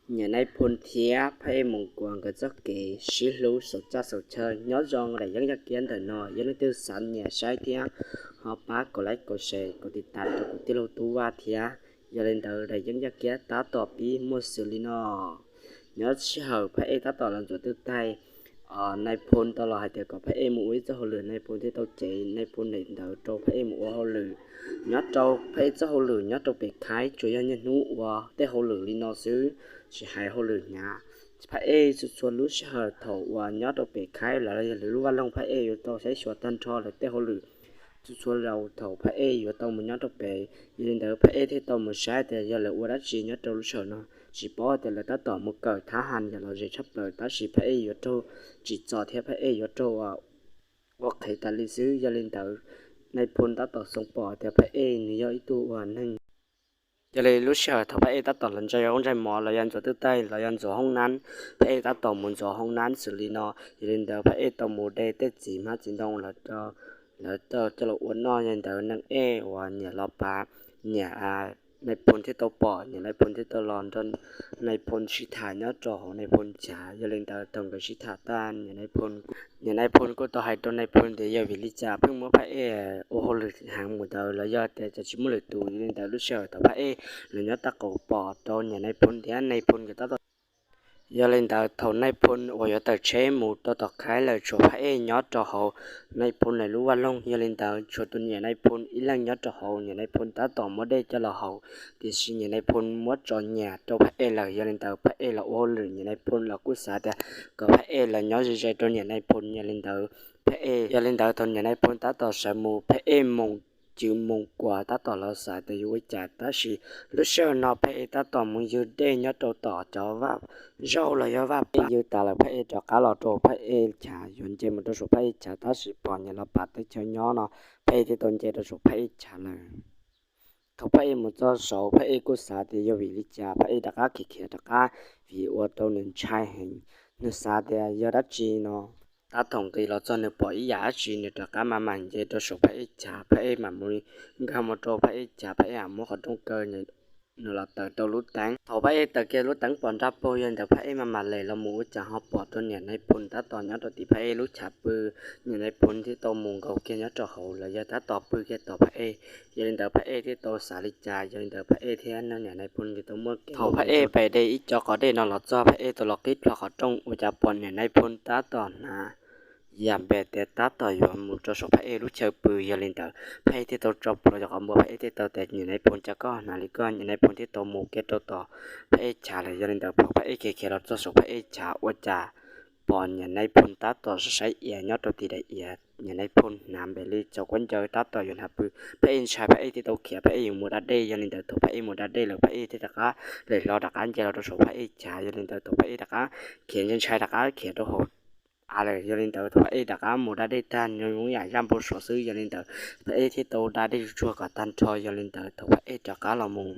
Niam Nais Phoo thiab Phab Ej Moos Kuas nkawd txoj kev sib hlub xaus txaj xaus chaw nyob zoo daim yeeb yaj kiab ntawm no. Yog leej twg xav nyiam saib thiab ho pab kaum like kaum share kaum tiv tam rau kuv tij laug Tub Vaj thiab. Yog li ntawd daim yeeb yaj kiab tab tom pib muaj xws li no. Nyob sij hawm Phab Ej tab tom los ntxuav twj taig, Nais Phoo tau los hais tias kom Phab Ej mus ua ib txoj hauj lwm, Nais Phoo thiaj tau cev Nais Phoo daim ntawv rau Phab Ej mus ua hauj lwm. Nyob rau Phab Ej txoj hauj lwm nyob rau pem khaib tsuas yog niaj hnub ua tej hauj lwm li no xwb, tsis hais hauj lwm hnyav. Phab Ej txhua txhua lub sij hawm thaum uas nyob rau pem khaib los yog lwm lub vaj loog Phab Ej yuav tau saib xyuas tag nrho lawv tej hauj lwm. Txhua txhua zaus thaum Phab Ej yuav tau mus nyob rau pem, yog li ntawd Phab Ej thiaj tau mus saib tias yog lawv ua dab tsi nyob rau lub sij hawm no. Tsis paub tias lawv tab tom mus kawm thab has yam los zem tshaj plaws, tab sis Phab Ej yuav raug tsim txom thiab Phab Ej yuav raug ua qhev tas li xwb. Yog li ntawd Nais Phoo tab tom xoo pom tias Phab Ej nws yog ib tug uas neeg. Yog li lub sij hawm thaum Phab Ej tab tom los ntsaig ub ntsaig mov los yog ntxuav twj taig los yog ntxuav hoob nab, Phab Ej tab tom mus ntxuav hoob nab xws li no. Yog li ntawd Phab Ej tau mus de tej txiv hmab txiv ntoo lawv coj los ua noj. Yog li ntawd Nais Ej uas niam los pav, niam Nais Phoo thiaj tau pom, niam Nais Phoo thiaj tau los nrog Nais Phoo sib tham nyob rau hauv Nais Phoo chav. Yog li ntawd thaum nkawd sib tham tag, niam Nais Phoo kuj tau hais rau Nais Phoo tias yog vim li cas pheej muab Phab Ej ua hauj lwm heev mus ntawd los yog tias cas tsis muaj lwm tus. Yog li ntawd lub sij hawm thaum Phab Ej los nyob tab qaum pom rau niam Nais Phoo thiab Nais Phoo nkawd tab tom Yog li ntawd thaum Nais Phoo uas yuav tawm tsheb mus rau tom khaib lawm tshuav Phab Ej nyob rau hauv Nais Phoo lawv lub vaj loog. Yog li ntawd tshuav tus niam Nais Phoo ib leeg nyob rau hauv, niam Nais Phoo tab tom muab dej coj los haus, tiam sis niam Nais Phoo muab tso nyiam rau Phab Ej lawm. Yog li ntawd Phab Ej los ua hauj lwm, niam Nais Phoo los kuj xav tias kom Phab Ej los nyob ze ze rau niam Nais Phoo. Yog li ntawd Phab Ej, yog li ntawd thaum niam Nais Phoo tab tom sawv mus, Phab Ej Moos Cws Moos Kuas tab tom los xav tias yuav ua cas, tab sis lub sij hawm no Phab Ej tab tom mus ywg dej nyob rau tom cov vaj zaub los yog vaj pam. Ywg tas lawm Phab Ej rov qab los rau Phab Ej chav, yuav nce mus rau saum Phab Ej chav, tab sis pom niam los pav teb chaws nyob no, Phab Ej thiaj tau nce rau saum Phab Ej chav lawm. Thaum Phab Ej mus txog saud Phab Ej kuj xav tias yog vim li cas Phab Ej rov qab khiav khiav rov qab, vim ua rau nws ntshai heev. Nws xav tias yog dab tsi no. Tab tom nqis los txog nws pom ib yam dab tsi, nws rov qab mam mam nce rau saum Phab Ej chav, Phab Ej mam mus nkag mus rau Phab Ej chav, Phab Ej mam muab qhov rooj kaw nws los taws rau lub teeb. Thaum Phab Ej taws kiag lub teeb pom nrag paug, yog li ntawd Phab Ej mam mam lem los mus ua cas ho pom rau niam Nais Phoo tab tom nyob rau tim Phab Ej lub chav pw. Niam Nais Phoo thiaj tau mus nkaum kiag nyob rau hauv los yog tab tom pw kiag tos Phab Ej. Yog li ntawd Phab Ej thiaj tau xav li cas, yog li ntawd Phab Ej thiab niam Nais Phoo nkawd tau muaj kev. Thaum Phab Ej pais de ib co qhov dej no los txog, Phab Ej tau los qhib plho qhov rooj ua cas pom niam Nais Phoo tab tom hnav yam npe tias tab tom yuav mus rau saum Phab Ej lub chaw pw. Yog li ntawd Phab Ej thiaj tau tso plhuav cov qhov npua, Phab Ej thiaj tau tias niam Nais Phoo cas koj hnav li koj. Niam Nais Phoo thiaj tau mus kiag rau tom Phab Ej chav lawm. Yog li ntawd thaum Phab Ej khiav khiav los txog saum Phab Ej chav ua cas pom niam Nais Phoo tab tom saib saib iav nyob rau tim daim iav, niam Nais Phoo hnav npe li txaus kuab ncaws tab tom yuav hnav pw. Phab Ej ntshai, Phab Ej thiaj tau khiav, Phab Ej yuav mus da dej. Yog li ntawd thaum Phab Ej mus da dej lawm Phab Ej thiaj rov qab lem hlo rov qab nce los rau saum Phab Ej chav. Yog li ntawd thaum Phab Ej rov qab khiav ntshai ntshai rov qab khiav rau hauv av lawm, yog li ntawd thaum Phab Ej rov qab mus da dej tag nws zoo yam zaj npau suav xwb. Yog li ntawd Phab Ej thiaj tau da dej tsuag kom tag nrho. Yog li ntawd thaum Phab Ej rov qab los mus,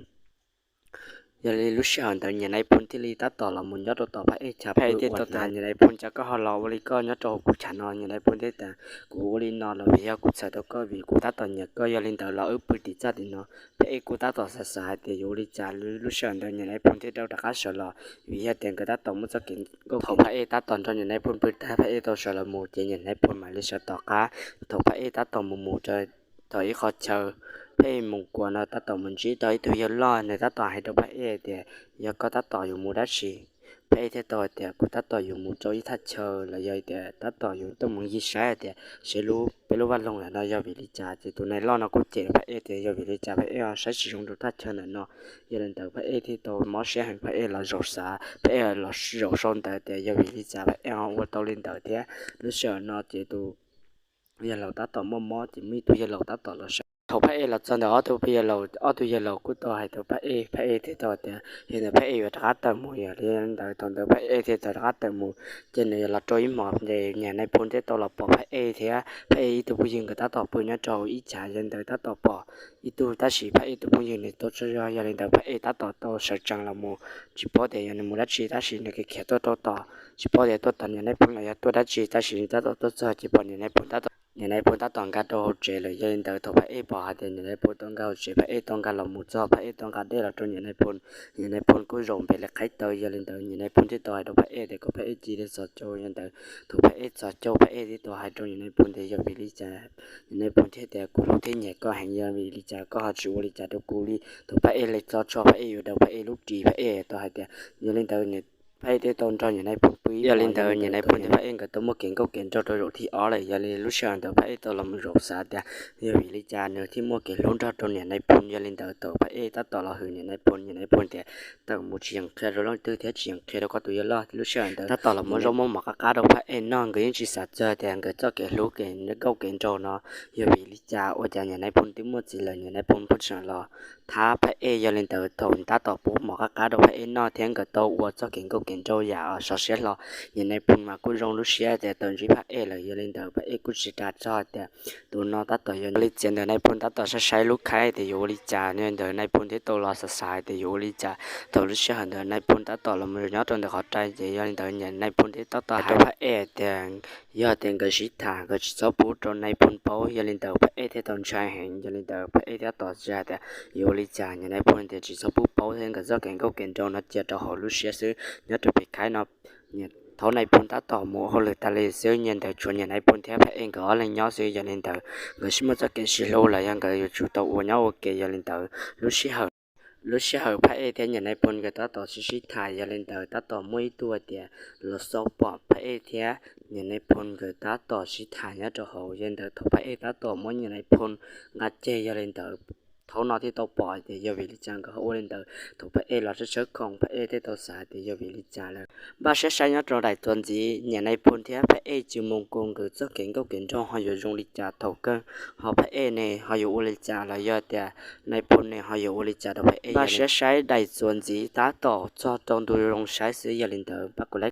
yog li lub sij hawm ntawd niam Nais Phoo thiaj li tab tom los mus nyob rau tom Phab Ej chav. Phab Ej thiaj tau tias niam Nais Phoo cas koj ho los ua li koj nyob rau hauv kuv chav no. Niam Nais Phoo thiaj tias kuv ua li no los vim yog kuv txhawj tau koj, vim kuv tab tom nyiam koj. Yog li ntawd los wb pw tim txaj tim no. Phab Ej kuj tab tom xav xav hais tias yuav ua li cas, lub sij hawm ntawd niam Nais Phoo thiaj rau rov qab sawv los, vim yog tias nkawd tab tom muaj txoj kev nkauj. Thaum Phab Ej tab tom nrog niam Nais Phoo pw tag, Phab Ej tau sawv los mus ces niam Nais Phoo mam li sawv tom qab. Thaum Phab Ej tab tom mus mus rau tom ib qho chaw, Phab Ej Moos Kuas no tab tom mus ntsib tau ib tug yawg loj, nws tab tom hais rau Phab Ej tias yog koj tab tom yuav mus dab tsi. Phab Ej thiaj tau hais tias kuv tab tom yuav mus rau ib thaj chaw los yog tias tab tom yuav tuaj mus ncig saib hais tias seb lub peb lub vaj loog ntawm no yog vim li cas. Ces tus nais loj no kuj cem Phab Ej tias yog vim li cas Phab Ej ho saib tsis zoo rau thaj chaw ntawm no. Yog li ntawd Phab Ej thiaj tau mob siab heev, Phab Ej los zaum xav, Phab Ej los zaum sau ntawv tias yog vim li cas Phab Ej ho ua tau li ntawd thiab. Lub sij hawm no ces tus yawg laus tab tom muaj mob ces muaj ib tug yawg laus tab tom los saib. Thaum Phab Ej los txog ntawm ob tug yawg laus, ob tug yawg laus kuj tau hais rau Phab Ej, Phab Ej thiaj tau tias yog ntawd Phab Ej yuav rov qab tawm mus. Yog li ntawd thaum ntawd Phab Ej thiaj tau rov qab tawm mus, ces nws yuav los rau ib hmos ces niam Nais Phoo thiaj tau los pom Phab Ej thiab Phab Ej ib tug phooj ywg nkawd tab tom pw nyob rau ib chav. Yog li ntawd tab tom pom ib tug, tab sis Phab Ej tus phooj ywg nws tuaj tsaug zog. Yog li ntawd Phab Ej tab tom tau sawv tsees los mus, tsis paub tias yog nws mus dab tsi, tab sis nws khiav khiav tuaj rau tom, tsis paub tias tuaj tom niam Nais Phoo los yog tuaj dab tsi, tab sis nws tab tom tuaj txog ces pom niam Nais Phoo tab tom Niam Nais Phoo tab tom nkag rau hauv tsev lawm. Yog li ntawd thaum Phaj Ej pom hais tias Niam Nais Phoo tau nkag hauv tsev, Phaj Ej tau nkag los mus txog, Phaj Ej tau nqa dej los rau Niam Nais Phoo, Niam Nais Phoo kuj zaum npe li qhaib taw. Yog li ntawd Niam Nais Phoo thiaj tau hais rau Phaj Ej tias kom Phaj Ej cia li txhos caug. Yog li ntawd thaum Phaj Ej txhos caug, Phaj Ej thiaj tau hais rau Niam Nais Phoo tias yog vim li cas Niam Nais Phoo thiaj tias kuv hlub thiab nyiam koj heev, yog vim li cas koj ho tsis ua li cas rau kuv li? Thaum Phaj Ej hla txog tso, Phaj Ej yuav daws Phaj Ej lub ris, Phaj Ej tau hais tias, yog li ntawd Phaj Ej thiaj tau nrog Niam Nais Phoo pw ib yog li ntawd Niam Nais Phoo thiab Phaj Ej nkawd tau muaj kev nkauj kev nraug rau zaum thib ob lawm. Yog li lub sij hawm ntawd Phaj Ej tau los mus zaum xav tias yog vim li cas nws thiaj muaj kev hlub nrog rau Niam Nais Phoo. Yog li ntawd thaum Phaj Ej tab tom los hwm Niam Nais Phoo, Niam Nais Phoo tias tawm mus tsis yeem qhia rau leej twg thiab tsis yeem qhia rau koj tus yawg loj. Lub sij hawm ntawd tab tom los muab zaub muab mov qab qab rau Phaj Ej noj, nkawd yeej tsis xav txog tias nkawd txoj kev hlub kev nkauj kev nraug no yog vim li cas ua cas Niam Nais Phoo twb muaj txiv lawm, Niam Nais Phoo pheej tseem los thab Phaj Ej. Yog li ntawd thaum tab tom pub mov qab qab rau Phaj Ej noj thiab nkawd tau ua txoj kev nkauj kev nraug yam sov siab hlo, Niam Nais Phoo mas kuj zoo lub siab tias tau ntsib Phaj Ej lawm. Yog li ntawd Phaj Ej kuj tsis ras txog tias tus no tab tom yog li cas. Ntawd Nais Phoo tab tom saib saib lub khaib tias yuav ua li cas, ntawd Nais Phoo thiaj tau los xav xav tias yuav ua li cas. Thaum lub sij hawm ntawd Nais Phoo tab tom los nyob rau ntawm qhov rai ces yog li ntawd Niam Nais Phoo thiaj tab tom hais rau Phaj Ej tias yog tias nkawd sib tham nkawd tsis txhob pub rau Nais Phoo paub. Yog li ntawd Phaj Ej thiaj tau ntshai heev. Yog li ntawd Phaj Ej tab tom xav tias yuav ua li cas, Niam Nais Phoo tias tsis txhob pub paub thiab nkawd txoj kev nkauj kev nraug no cia rau hauv lub siab xwb, nyob rau pem khaib no. Thaum Nais Phoo tab tom mus hauj lwm tas li xwb, nyob ntawd tshuav Niam Nais Phoo thiab Phaj Ej nkawd ob leeg nyob xwb. Yog li ntawd nkawd sib muaj txoj kev sib hlub los yog nkawd yuav tsum tau ua nyob ua ke. Yog li ntawd lub sij hawm, lub sij hawm Phaj Ej thiab Niam Nais Phoo nkawd tab tom sib sib tham. Yog li ntawd tab tom muaj ib tug tias los xauj pom Phaj Ej thiab Niam Nais Phoo nkawd tab tom sib tham nyob rau hauv. Yog li ntawd thaum Phaj Ej tab tom muab Niam Nais Phoo nqa ceg, yog li ntawd thaum no thiaj tau pom tias yog vim li cas nkawd ho ua li ntawd. Thaum Phaj Ej los tshawb tshawb khoom, Phaj Ej thiaj tau xav tias yog vim li cas lawm. Npaj siab saib nyob rau daim txuas ntxiv, Niam Nais Phoo thiab Phaj Ej Tsis Mus Nkaus nkawd txoj kev nkauj kev nraug ho yuav zoo li cas thaum kawg, ho Phaj Ej ne ho yuav ua li cas los yog tias Nais Phoo ne ho yuav ua li cas rau Phaj Ej. Npaj siab saib daim txuas ntxiv tab tom txog rau ntu zoo saib xwb. Yog li ntawd pab kuv